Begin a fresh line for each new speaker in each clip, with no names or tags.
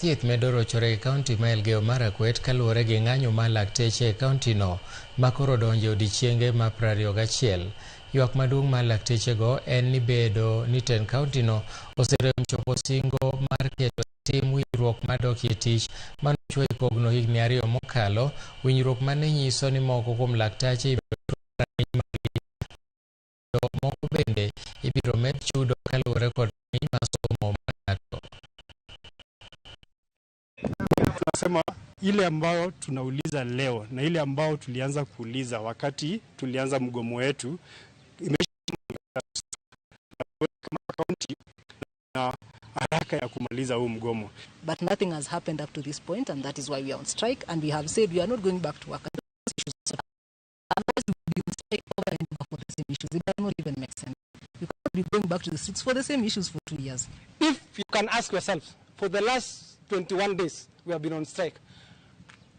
Thieth medo rochore e kaunti ma Elgeyo Marakwet kaluwore gi ng'anyo mar lakteche e kauntino ma koro donjo e odiechienge ma 21. Ywak maduong' mar laktechego en ni bedo ni tend kauntino oserem chopo singo mar keto e tim winjruok mar dokie tich manochwo e kogno higni 2 mokalo, winjruok mane nyiso ni moko kuom laktache ibiro chul rang'iny margi to moko bende ibiro med chudo kaluwore kod rang'iny mar somo mar ng'ato.
Tunasema ile ambayo tunauliza leo na ile ambayo tulianza kuuliza wakati tulianza mgomo wetu imeisha kama kaunti na haraka ya kumaliza huu mgomo.
But nothing has happened up to this point, and that is why we are on strike, and we have said we are not going back to work until those issues are sorted. Otherwise, we will be on strike over and over for the same issues. It does not even make sense. We cannot be going back to the streets for the same issues for 2 years.
If you can ask yourself, for the last 21 days we have been on strike,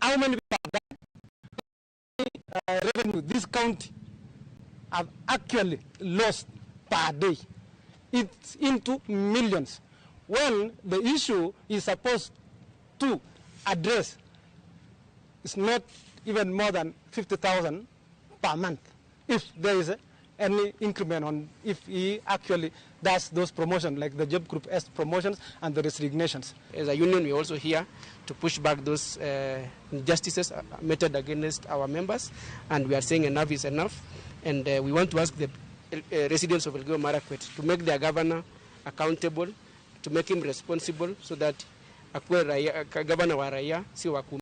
how many people have died? Revenue this county have actually lost per day. It's into millions. When the issue is supposed to address is not even more than 50,000 per month, if there is any increment on, if he actually does those promotions, like the job group S promotions and the resignations.
As a union, we are also here to push back those injustices meted against our members, and we are saying enough is enough. And we want to ask the residents of Elgeyo Marakwet to make their governor accountable, to make him responsible, so that akuwe raia, governor wa raia, si wa